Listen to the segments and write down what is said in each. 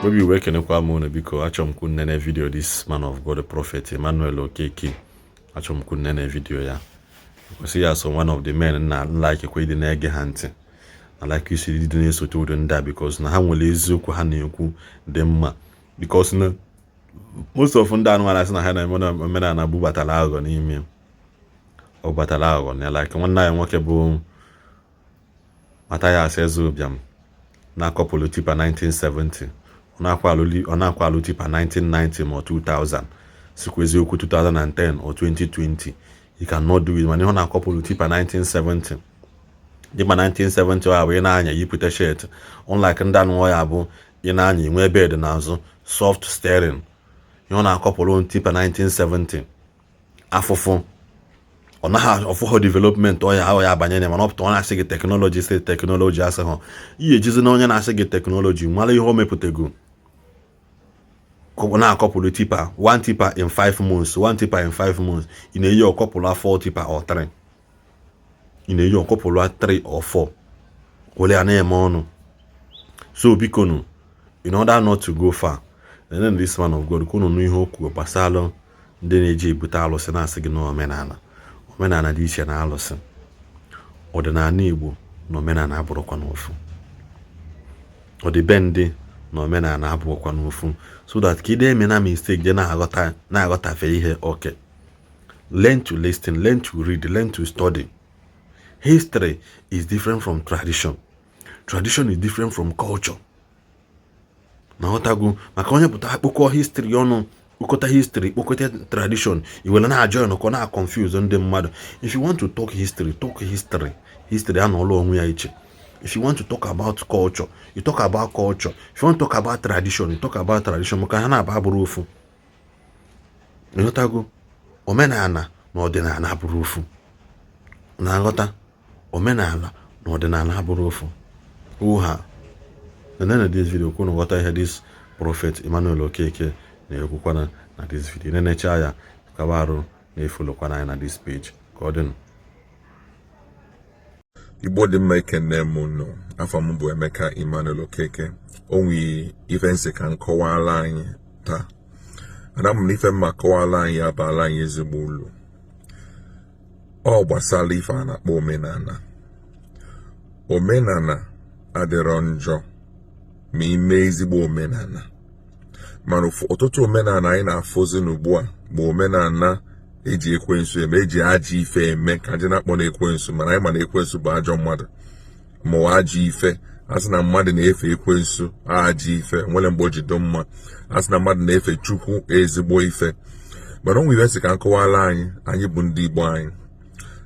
Obi wee kenekwa m unu. Biko, achọrọ m ka unu nene video this man of God, Prophet Emmanuel Okeke. Achọrọ m ka unu nene video ya kwesị ya. So one of the men na like kwe ịdị na-ege ha ntị na like isi ịdị na-esote ụdị ndị a, because na ha nwere eziokwu ha na-ekwu dị mma, because na most of ndị anụ asị na ha na-eme omenala bubatara aghụghọ n'ime, ọ bubatara aghụghọ na like nwanne anyị nwoke bụ Mathias Ezeobiam na-akọpụlụ tipper 1970, ọ na-akwa alụ tipper 1990 ma 2000, sikwa eziokwu 2010 or 2020, you cannot do it. Mana ihe ọ na-akọpụlụ tipper 1970, dịma 1970, ọ bụ ị na-anya yipụta shirt, unlike ndị anụ ya bụ ị na-anya inwe bed n'azụ, soft steering. Ihe ọ na-akọpụrụ tipper 1970, afụfụ ọ naghị ọfụhụ development ọ ya ọ ya abanye na, mana ọ pụta ọ na-asị gị technology, si technology asị ha ihe ejizi na onye na-asị gị technology mara ihe o mepụtago na-akọpụrụ tipper, one tipper in 5 months, one tipper in 5 months. Ị na-eyi ọkọpụrụ four tipper or three, ị na-eyi ọkọpụrụ three or four were ya na-eme ọnụ. So biko nu, in order not to go far, and then this man of God, kwunu nụ ihe o kwuru gbasara ndị na-eji ebute alụsị na-asị gị na omenala. Omenala dị iche na alụsị. Ọdịnala Igbo na omenala abụrụkwa n'ofu, ọdịbendị na omenala abụrụkwa n'ofu, so that ka ị eme na mistake je na-aghọta na-aghọtafe ihe oke. Learn to listen, learn to read, learn to study. History is different from tradition, tradition is different from culture. Na ghọtago maka onye pụta akpụkọ history ọnụ, kpokọta history, kpokọta tradition, iwere na-ajọ nọkọ na confuse ndị mmadụ. If you want to talk history, talk history. History anọọla onwe ya iche. If you want to talk about culture, you talk about culture. If you want to talk about tradition, you talk about tradition, maka ha na-aba abụrụ ofu. Ịghọtago? Omenala na ọdịnala abụrụ ofu. Na-aghọta? Omenala na ọdịnala abụrụ ofu. Ha nenene this video kwunu, ghọta ihe this Prophet Emmanuel Okeke na-ekwukwana na this video. Nenecha ya, kaba arụ na-efollowkwana anyị na this page. Ka ọ dịnụ. Igbo dị mma, ekene m unu. Afọ m bụ Emeka Emmanuel Okeke. O nwe ife nsị ka m kọwara anyị taa. Ana m na ife mma kọwara anyị abaala anyị ezigbo ulu. Ọ gbasara ife a na-akpọ omenala. Omenala adịrọ njọ ma ime ezigbo omenala, mana ọtụtụ omenala anyị na-afụzi n'ugbu a bụ omenala eji ekwensu eme, eji ajọ ife eme, ka ndị na-akpọ na ekwensu. Mana anyị ma na ekwensu bụ ajọ mmadụ ma ọ ajọ ife. A sị na mmadụ na-efe ekwensu, ajọ ife nwere mgbe o ji dị mma. A sị na mmadụ na-efe Chukwu, ezigbo ife. Mana o nwere sị ka nkọwala anyị. Anyị bụ ndị Igbo,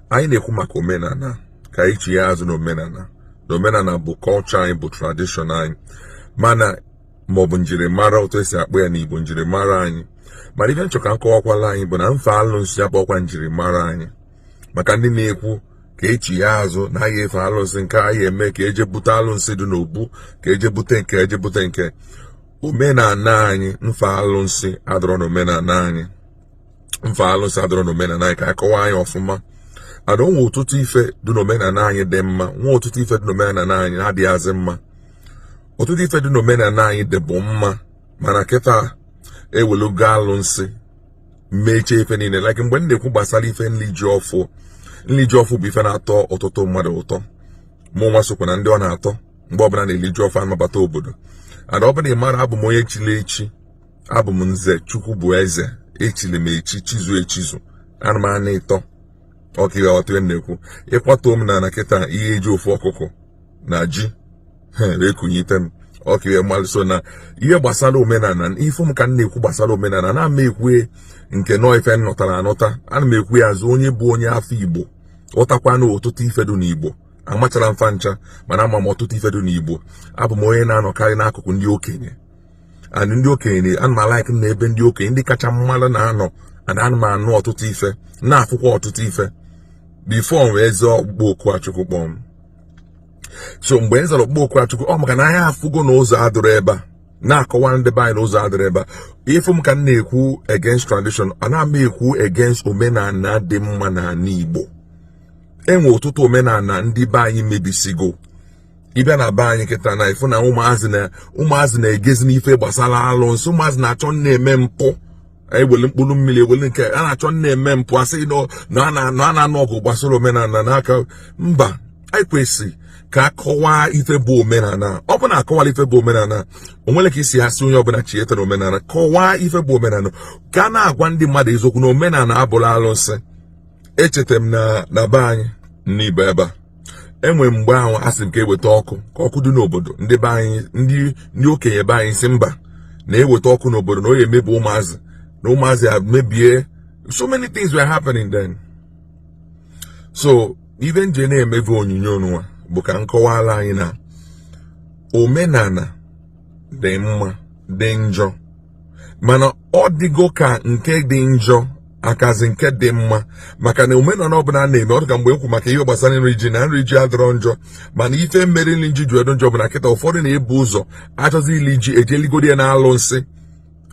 anyị na-ekwu maka omenala, ka anyị chie azụ na omenala, na omenala bụ culture anyị, bụ tradition anyị, mana maọbụ njirimara, otu esi akpọ ya n'Igbo, njirimara anyị. Mana ife nchọ ka nkọwakwala anyị bụ na mfe alụsị abụọkwa njirimara anyị. Maka ndị na-ekwu ka echi ya azụ na agha efe alụsị, nke anyị eme ka eje bute alụsị dị n'obu, ka eje bute nke, eje bute nke omenala anyị, mfe alụsị adọrọ n'omenala anyị, mfe alụsị adọrọ n'omenala anyị. Ka akọwa anyị ọfụma. Ada onwe ọtụtụ ife dị n'omenala anyị dị mma, nwe ọtụtụ ife dị n'omenala anyị na-adịghịzị mma. Ọtụtụ ife dị n'omenala anyị dị bụ mma, mana kịta ewelugo alụnsị mechie ife niile. Like mgbe m na-ekwu gbasara ife nli ji ọfụ, nli ji ọfụ bụ ife na-atọ ọtụtụ mmadụ ụtọ. Mụ nwa sokwa na ndị ọ na-atọ. Mgbe ọbụla na-eli ji ọfụ anabata obodo ada ọbụla, ị mara abụ m onye chili echi, abụ m nze Chukwu bụ eze, echili m echi, chizu echizu, ana m ana ịtọ ọka ihe ọtụ na-ekwu. Ịkwatuo m na kịta, ihe eji ofu ọkụkọ na ji wee kunyite m ọka ihe mmalụ. So na ihe gbasara omenala, ife m ka m na-ekwu gbasara omenala, na ama ekwe nke nọọ ife m nọtara anọta. Ana m ekwu ya azụ onye bụ onye afọ Igbo, ghọtakwa na ọtụtụ ife dị n'Igbo amachara mfa ncha, mana ama m ọtụtụ ife dị n'Igbo. Abụ m onye na-anọkarị n'akụkụ ndị okenye, and ndị okenye ana m alike na ebe ndị okenye, ndị kacha mmadụ na-anọ, and ana m anụ ọtụtụ ife, na-afụkwa ọtụtụ ife before wee zọọ ọkpụkpọ oku Achukwu kpọọ m. So mgbe m zara ọkpụkpọ oku Achukwu, ọ maka na anyị afụgo na ụzọ adịrọ ebe a na-akọwa ndị be anyị na ụzọ adịrọ ebe a. Ife m ka m na-ekwu against tradition, a na m ekwu against omenala dị mma n'ala Igbo. Enwe ọtụtụ omenala ndị be anyị mebisigo. Ị bịa na be anyị kịta na ị fụ na ụmụazị na ụmụazị na-egezi n'ife gbasara alụnsị. Ụmụazị na-achọ na-eme mpụ, ewele mkpụrụ mmiri, ewele nke a na-achọ na-eme mpụ, asị na a na-anụ ọgụ gbasara omenala n'aka mba. Anyị kwesịrị ka a kọwaa ife bụ omenala. Ọ bụ na akọwala ife bụ omenala, o nwere ka isi asị onye ọbụla chieta na omenala. Kọwaa ife bụ omenala, ka a na-agwa ndị mmadụ eziokwu na omenala abụrụ alụnsị. Echeta m na be anyị n'Ibo ebe a, enwe mgbe ahụ asị m ka eweta ọkụ, ka ọkụ dị n'obodo. Ndị be anyị, ndị okenye be anyị sị mba, na-eweta ọkụ n'obodo na ọ ya emebi ụmụazị, na ụmụazị mebie. So many things were happening then. So ife nje na-emeve onyonyo nwa bụ ka nkọwala anyị na omenala dị mma, dị njọ, mana ọ dịgo ka nke dị njọ akazi nke dị mma, maka na omenala ọbụla a na-eme, ọ dị ka mgbe ekwu maka ihe gbasara nri ji, na nri ji adịrọ njọ, mana ife mere nri ji ji edo njọ bụ na kịta ụfọdụ na-ebu ụzọ achọzi ili ji, ejeligodi ya na-alụ nsị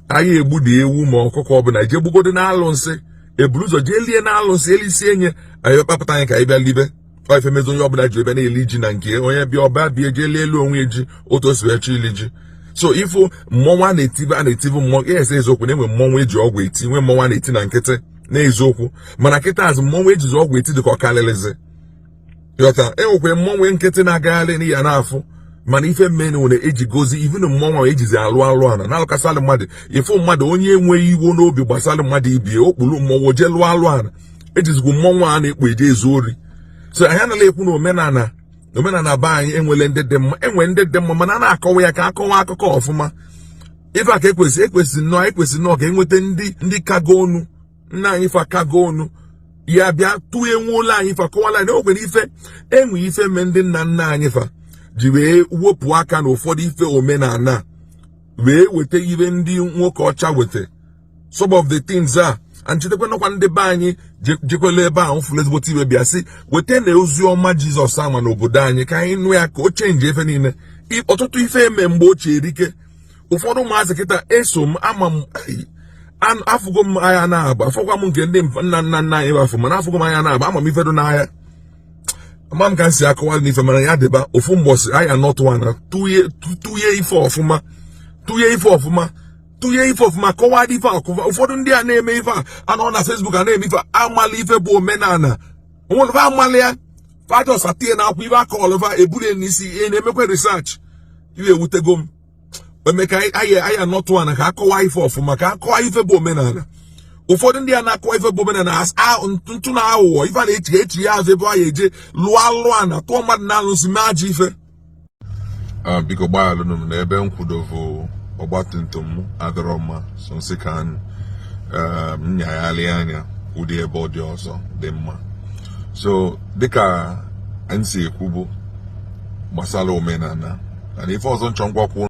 agha, egbu dị ewu ma ọkụkọ ọbụla, eje gbugodi na-alụ nsị, eburu ụzọ jee lie na-alụ nsị, elisie nye anyị, kpapụta anyị ka anyị bịa libe. Ọ ife mezi onye ọbụla ji ebe na-eli ji na nke onye bịa, ọba bịa jee lie elu onwe ji otu o si wee chọọ ili ji. So ifụ mmọnwụ a na-etibe, a na-etibu mmọnwụ ya ese eziokwu na enwe mmọnwụ eji ọgwụ eti, nwe mmọnwụ a na-eti na nkịtị n'eziokwu, mana kịta azụ mmọnwụ ejizi ọgwụ eti dị ka ọ karịrịzi ghọta. Enwekwa mmọnwụ nkịtị na-agagharị n'iya na-afụ, mana ife mmeni nwere eji gozi even mmọnwụ ahụ ejizi alụ alụ ana na-alụkasalụ mmadụ. Ịfụ mmadụ onye enweghị iwo n'obi gbasara mmadụ ibie, okpuru mmọnwụ jee lụọ alụ ana, ejizikwu mmọnwụ a na-ekpu eje ezu ori. So anyị anaghị ekwu na omenala be anyị enwele ndị dị mma, enwe ndị dị mma, mana a na-akọwa ya ka akọwa akụkọ ọfụma. Ife a ka ekwesị nnọọ ka enweta ndị kago onu nna anyị fa kago onu ya bịa tụọ enwuola anyị fa kọwala anyị na o nwere ife enwe ife me ndị nna nna anyị fa ji wee wepụ aka na ụfọdụ ife omenala wee weta ibe ndị nwoke ọcha weta some of the things a. And chetakwa nakwa ndị be anyị jekwela ebe ahụ fụrụ ezigbote iwe, bịa sị weta na ozi ọma Jizọs ama n'obodo anyị ka anyị nụ ya, ka o change efe niile. Ọtụtụ ife eme mgbe ochie erike. Ụfọdụ ụmụazị kịta eso m ama m, afụgo m agha na-agba, afụkwa m nke ndị nna nna nna anyị afụ, mana afụgo m agha na-agba, ama m ife dị n'agha, ama m ka m si akọwa n'ife, mana ya dịba ofu mbọsị agha nọtụ ana tụnye ife ọfụma, tụnye ife ọfụma, tụnye ife ọfụma, kọwaa ife akụva. Ụfọdụ ndị a na-eme ife a anọ na Facebook a na-eme ife amala ife bụ omenala onwere amala ya fajọs atinye na akwụ ife akọọlụva eburu n'isi ihe na-emekwa research. Iwe ewutego m eme ka anyị anọtụ ana ka akọwa ife ọfụma, ka akọwa ife bụ omenala. Ụfọdụ ndị a na-akọwa ife bụ omenala ntụ na aghụghọ, ife a na-echi echi ya azụ ebe a ya eje lụọ alụ ana tụọ mmadụ na alụsị mee ajọ ife. Biko gbaghalụnụ m na ebe m kwudovo ọgbatumtum m adịrọ mma, so nsị ka m nyagharị anya ụdị ebe ọ dị ọzọ dị mma. So dịka anyị si ekwubu gbasara omenala na ife ọzọ nchọ ngwakwu.